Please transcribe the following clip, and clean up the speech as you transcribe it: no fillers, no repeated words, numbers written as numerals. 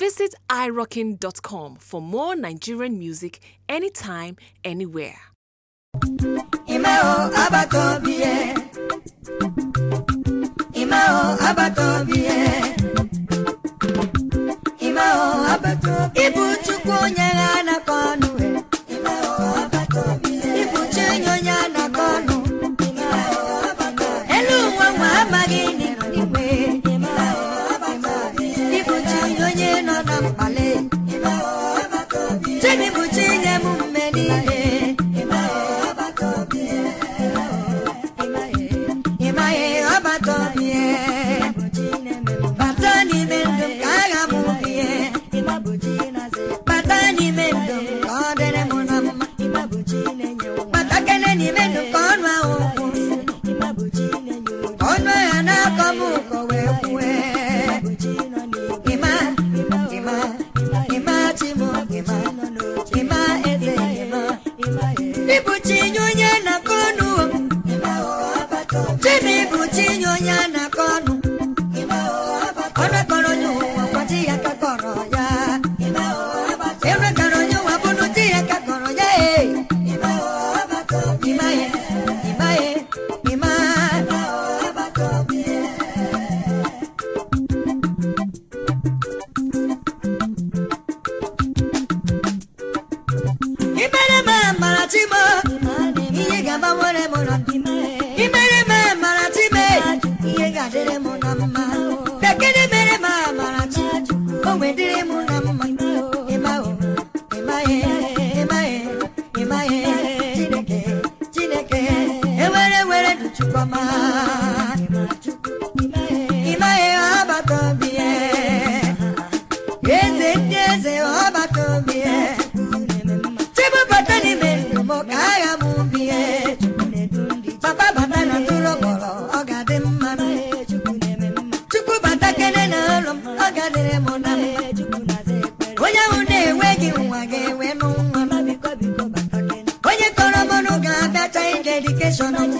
Visit irockin.com for more Nigerian music anytime, anywhere. Imeo abatobie. Imeo abatobie. Imeo abatobie. Ibu Chukwu onye na-anakọ ọnụ e. Imeo abatobie. Ibu chi onye onye anakọ ọnụ. Imeo abatobie. Elu ụwa nwa amaghị n'ịnọ n'igwe. Imeo abatobie. Ibu chi onye onye nọ na mkpali. Imeo abatobie. Chidi bụ chi nye m mme niile. Imeo abatobie. Ịmaghị ọbata obi bata n'ime ndụ m ka agha m bie, bata n'ime ndụ m ka ọ dịrị m na mma, bata kene n'ime ndụ ka ọnụ ahụ kwụ, ọnụ ahịa na-akọ m ụkọ wee kwue. Ịma, ịma, ịma chi m, ịma, ịma eze, ịma ịbụ chi nye onye na-akọ ọnụ. Chimi bụ chi nye onye a na-akọ ọnụ. Ọnụ kọrọ onye ụwa kwa chi ya ka kọrọ ya. Ere kọrọ onye ụwa bụrụ chi ya ka kọrọ ya e. Ịma ya, ịma ya, ịma. Imere m amara chi m, ihe ga-agbanwere m na ndụ. Imere m amara chi m, ihe ga-adịrị m na mma. Bekene mere m amara chi, o nwedịrị m na mma. Ịma o, ịma ye, ịma ye, ịma ye, Chineke, Chineke, ewere were ndụ Chukwu ọma. Ịma ye ọbata obi ye, eze ndị eze ọbata obi ye. Chibu bata n'ime ndụ m ka agha m bie. Papa bata na tụrụ mkpọrọ, ọ ga-adị mma. Chukwu bata kene na ụlọ m, ọ ga-adịrị m na mma. Onye ahụ na-enweghị nwa ga-enwe nụ nwa. Onye kọrọ m ọnụ ga-abịacha dedikeshọn m.